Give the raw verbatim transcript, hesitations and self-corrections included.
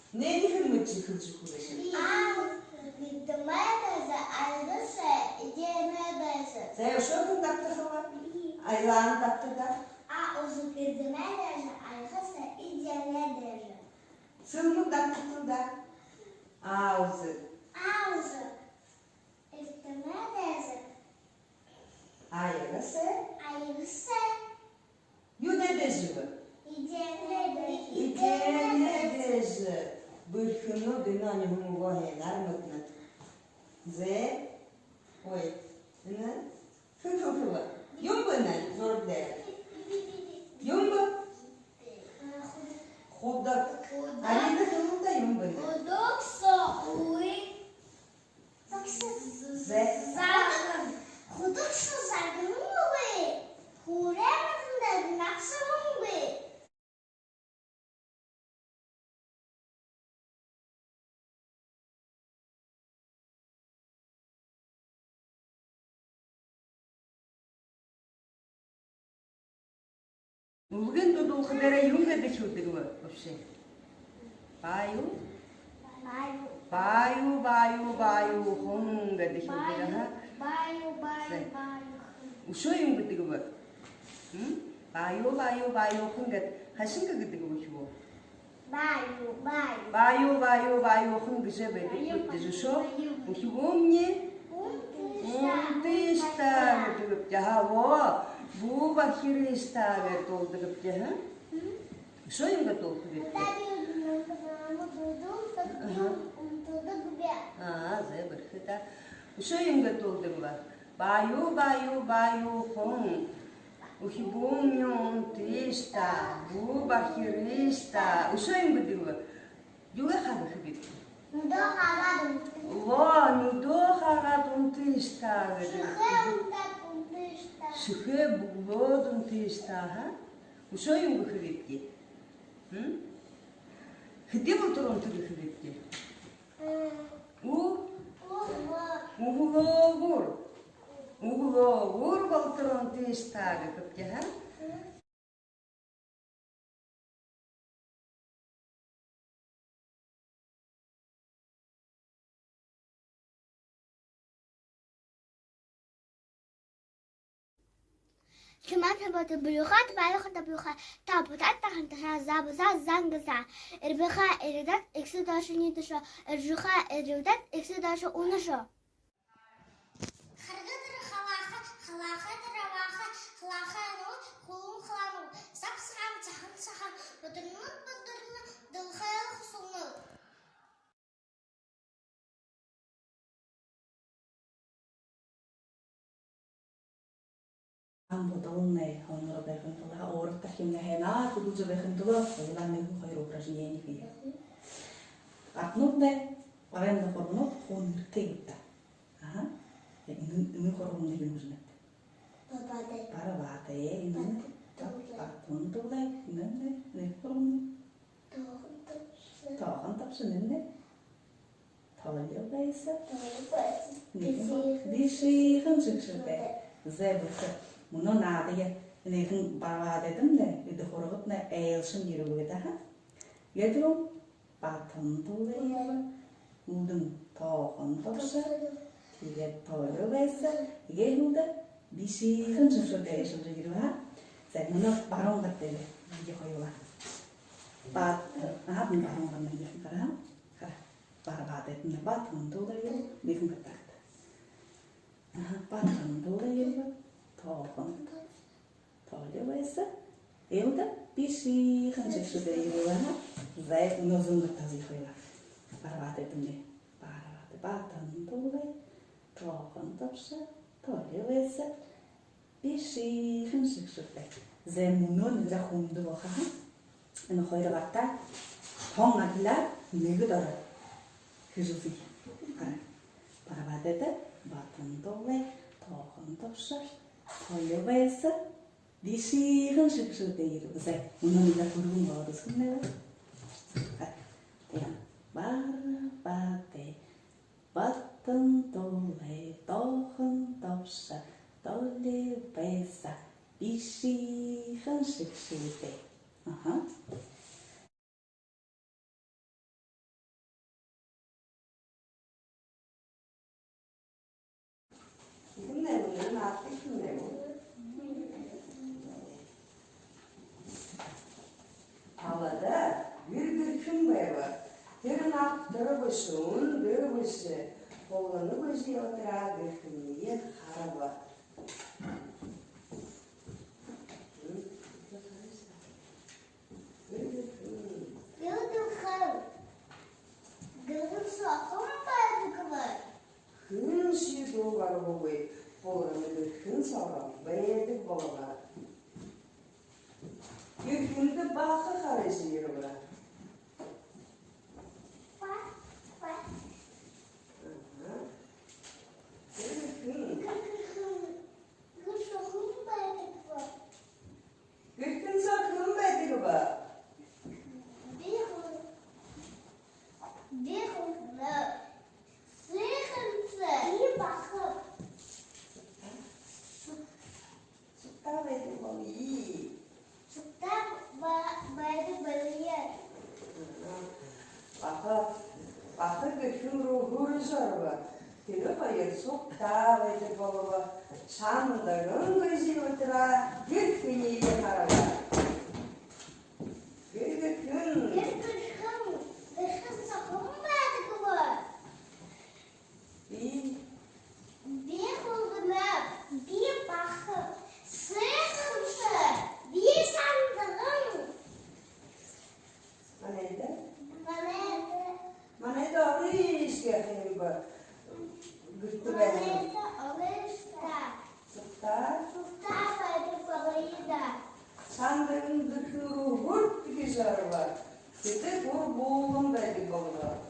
Нэнихэр мэдэжэ хэлэжэ үгыш. А, эрдэмэй дайза, аяга сай, эдеэнэй дайза. Зай, үшөө хэн дабтаха бэ? Айлаан дабтаха. А, үзэг, эрдэмэй дайза, аяга сай, эдеэнэй дайза. Сэлмэг дабтаха даа. А, үзэг. А, үзэг, эрдэмэй дайза, аяга сай. Аяга сай. Юунэй дайза бэ? Эдеэнэй дайза. Эдеэнэй дайза. Бэрхэнүүд, энэ оньһон үгөө һайнаар мэдэнэт. Зэ. Ой, энэ хэн хэлэбэ? Юун бэ энэ зураг дээрэ? Юун бэ? Худаг. Худаг. Арина, хэлэ даа, юун бэ энэ? Худаг соогуур. Зэ. Заган. Худаг соо заган үгы. Хуурай модондо нагаса үгы. Үлгын дуудуулха дээрэ юун гээд хэлэдэг бэ вообще? Бааюу? Бааюу. Бааюу, бааюу, бааюухан гээд хэлэдэг, аха. Бааюу, бааюу, бааюухан. Үшөө юун гэдэг бэ? М? Бааюу, бааюу, бааюухан гээд хайшан гээд хэлэдэг бэ, үхибүү? Бааюу, бааюу. Бааюу, бааюу, бааюухан гэжэ байдаг. Бааюу, бааюу, бааюухан. Үшөө үхибүүмни унтыш даа. Унтыш даа гэдэг. Яаха, оо, бү бахирыш даа гээд дуулдаг гэбди, аха. М? Үшөө юун гээд дуулдаг гэбди? Аха. Аа, зэ, бэрхэ даа. Үшөө юун гээд дуулдаг бэ? Бааюу, бааюу, бааюухан. Үхибүүмни унтыш даа, бү бахирыш даа. Үшөө юун гэдэг бэ? Юугээ хаагаад үгэхэбибди? Нүдөө хаагаад унтыш. Оо, нүдөө хаагаад унтыш даа гэдэг. Шэхээ үмдөөд унтыш даа. Шэхээ бүглөөд унтыш даа, аха. Үшөө юун гэхэбибди? М? Хэды болотор унтыш гэхэбибди? Ү-, үглөөгүүр. Үглөөгүүр болотор унтыш даа гэхэбди, аха. Шиман Шабата бүлюха, табалуха табалуха, табутад таханташа, забаза зангаса. Эрбэхэ эрэгтэд эгсэ доошо ниидэшэ, эржэхэ эрэгтэд эгсэ доошо унашо. Харгы дээрэ халааха, халаахай дээрэ абааха, халаахай нүгөө хүлгэн халаанууд, саб сагаан, сахан сахан, бодорнууд бодорно, дэлхэй хусалнууд. Ам бодолнай хонор байхын тула, урагтаа хэмнэ хэнэ, хүдэлжэ байхын тула, уйлаанай хүн хоёр упражнени хэе. Артнууднай барайнда хурганууд хуу нэрэтэй гүт даа. Аха. Энэ, энэ хурганууд юун гэжэ нэрэтэй? Барабаадай. Барабаадай. Энэ бат-, батан туулай. Энэ нэ-, нэ хурган. Тоохон табша. Тоохон табша, энэ нэ. Тоолил байса. Тоолил байса. Нэгэ бишыхан шэгшэдэ. Бишыхан шэгшэдэ. Зэ, бэрхэ. Мүнөө наадая. Энээхэн барабаадайтамнай, эдэ хургадтнай айлшан ерэбэ гээд, аха. Эдэ руу батан туулай ерэбэ. Үүдэн тоохон табша. Тоохон табша. Тиигээд тоолил байса. Тиигээд һүүлдэ бишыхан шэгшэдэ айлшан ерэбэ, аха. Зай, мүнөө баруун гар дээрэ. Бидэ хоюулаа. Бат-, аха, мүнөө баруун гар мэнэ, хара. Хара. Барабаадайтамнай батан туулай ерэбэ. Нэгэ гар дээрэ. Аха, батан туулай ерэбэ. Тоохон. Тоолил байса. Ээлдэ бишыхан шэгшэдэ ерэбэ, аха. Зай, мүнөө зүүн гар дээрэ хоюулаа. Барабаадайтамнай. Барабаадай, батан туулай. Тоохон табша. Тоолил байса. Бишыхан шэгшэдэ. Зай, мүнөө нэгэ хүндэ болохо, аха. Энэ хоёр гартаа тон адляар нэгэ доро хэжэлзэе. Хара. Барабаадайда батан туулай, тоохон табша, тоолил байса, бишыхан шэгшэдэ ерэбэ. Зай, мүнөө нэгэ хүргэн болоод үзэхэмнай. Хара. Тиигээд барабаадай, батан туулай, тоохон табша, тоолил байса, бишыхан шэгшэдэ. Аха. Мүнөө наадахадаа хэн байба? Талада гэр гэрхэн байба. Тэрэ наадтарбашье, үндэрбэшье, хулгана гүйжэ ябатараа гэрхэниие хараба. Гэр гэрхэн. Гэр гэрхэн. Гэрхэн соохом байдаг бэ? Хэншье дуугарбагүй, хулгана гэрхэн соогоо байдаг болобо. Гэрхэндэ баха хаража ерэбэ. Аха. Гэр гэрхэн. Гэр гэрхэн. Гэр соохом байдаг бэ? Гэрхэн соохом байдаг бэ? Би хул-, би хулгана. Сыханса. Би баха. Сугтаа байдаг болоё. Сугтаа ба-, байдаг болоё. Баха, баха гэрхэн руу хүрэжэ оробо. Тэрэ хоёр сугтаа байдаг болобо. Шандаган гүйжэ ябатараа гэрхэниие хараба. Гэр гэрхэн. Гэр гэрхэн. Гэрхэн соохом байдаг бэ? Би. Би хулгана. Би баха. Сыханса. Би шандаган. Манайда? Манайда. Манайда олон эжы аха юм бэ? Гэртээ байһан. Манайда олон эжы. Сугтаа? Сугтаа байдаг болоё даа. Шандаган гэрхэн руу хүртэжэ оробо. Тэдэ гур буулан байдаг болобо.